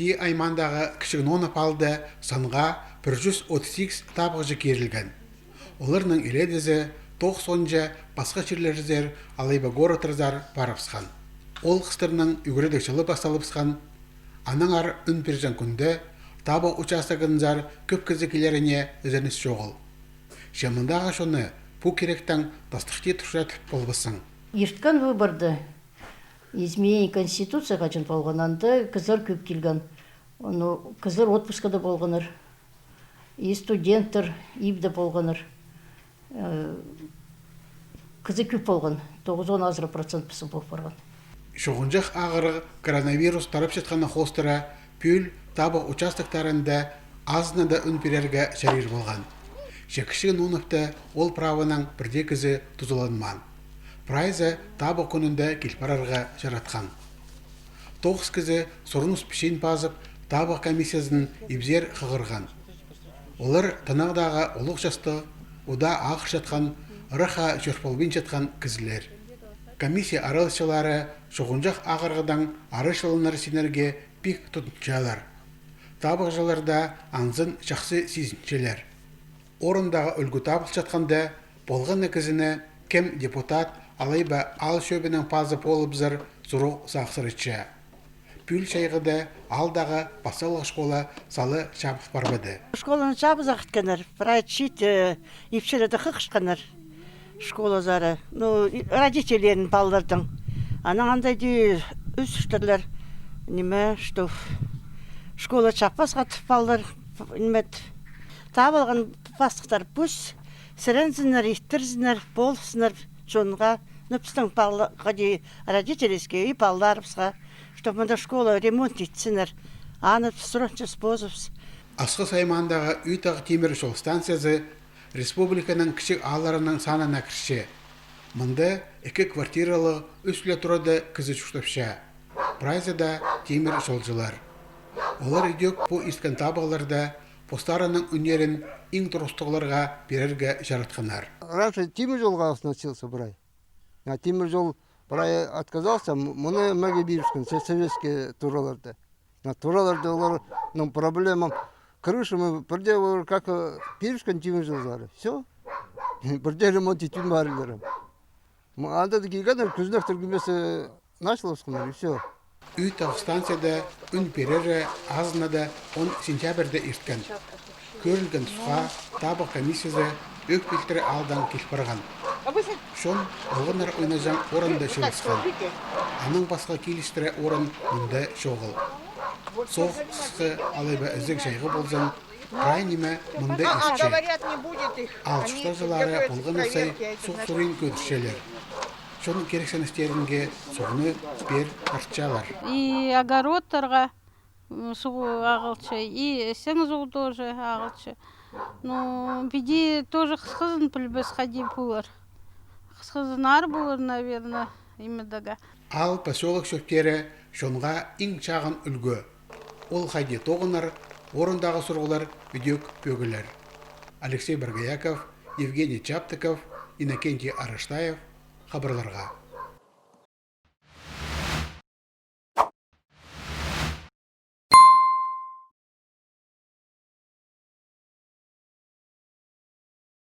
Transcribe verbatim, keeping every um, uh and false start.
Ӱй аймаандағы Кічіг Нонов аалда санға пір чӱс отыс сигіс табығҷы кирілген. Оларның илеедізі тоғыс онҷа пасха чирлерзер алай ба городтарзар парыбысхан. Ол хыстарның ӱгредіг чылы пасталыбысхан. Аннаңар ӱн пирҷең кӱнде табығ участогынзар кӧп кізі килеріне ізеніс чоғыл. Че мындағы чонны пу киректең тастыхти турчатып полбассың. Ирткен выборда изменение Конституции хаҷан полған, анда кізілер кӧп килген. Ну, кізілер отпускада полғаннар. И студенттер ибде полғаннар. Э, кізі кӧп полған. Тоғызон азыра процент пісіп пол парған. Чуғынҷах ағырығ коронавирус тарапчатханнаң хоостыра пӱӱл табығ участоктарында азынада ӱн пирерге чарир полған. Че Кічіг Ноновта ол правонаң пір дее кізі тузаланмаан. Прайзы табығ кӱнінде кил парарға чаратхан. Тоғыс кізі сурыныс пічиин пазып, табығ комиссиязын ибзер хығырған. Олар танығдағы улуғ частығ, удаа ағырчатхан, ырахха чӧр полбинчатхан кізілер. Комиссия араласчылары чуғынҷах ағырығдаң арачыланар синнерге пик тудынчалар. Табығҷылар даа анзын чахсы сизінчелер. Орындағы ӱлгӱ табылчатханда, полған на кізіні кем депутат алай ба аал чӧбінің пазы полыбызар сурығ сағыссыратча. Пӱӱл чайғыда аалдағы пасталығ школа сала чабыл парбады. Школаны чабыза хытканнар, прай чиит, э, ипчілерді хығырчатханнар школазар. Ну, и родительлерін палаларның. Анаң андағ даа ӱзӱртірлер, ниме, что школа чаппасха тіп палалар, ниме, табылған пастыхтар пусть сірензіннер, иттірзіннер, полысханнар чонға. Ну, пістің палаларға даа, родительлерге и палаларыбысха, чтоб мында школа ремонт итсіннер. Аны срочно позыбыс. Асхыс аймаандағы Ӱй тағ тимір чол станциязы республиканың кічіг аалларының санына кірче. Мында ікі квартиралығ ӱс ле турада кізі чуртапча. Прайзы даа тимір чолҷылар. Олар ідӧк пу ирткен табығларда постарының ӱннерін иң турғыстығларға пирерге чаратханнар. Раньше тимір чолға относился прай. А тимір чол прай отказался, м-, мыны мағаа пирібіскен, со-, советский тураларда. А тураларда олар, ну, проблема, крышамы пірдее олар как, э, пирібіскен тимір чолзар. Всё. Пірдее ремонт итпин парирлар. М, анда даа килгеннер, кӱзенектерге килбес, э, началыбысханнар, и всё. Ӱй тағ станцияда ӱн пирері азынада он сентябрьде ирткен. Кӧрілген тусха табығ комиссиязы Ӧӧк Пилтірі аалдаң кил парған. Чон олғаннар ойнаҷаң орында чыылысхан. Анаң пасха килістіре орын мында чоғыл. Соох сысхы алай ба ізіг чайғы ползын, прай ниме мында иртче. Аал чуртағҷылары полған на сай суғ сурин кӧдірчелер. Чон кирексіністерінге суғны пеер тартчалар. И огородтарға, м, суғ ағылча, и сең суғ тоже ағылча. Ну, піди тоже хысхызын пілбес хайди полар. Хысхызын аар полар, наверное, имедеге. Аал, посёлок чӧптері чонға иң чағын ӱлгӱ. Ол хайди тоғынар, орындағы сурығлар ідӧк пӧгілер. Алексей Боргояков, Евгений Чаптыков, Иннокентий Араштаев, хабарларға.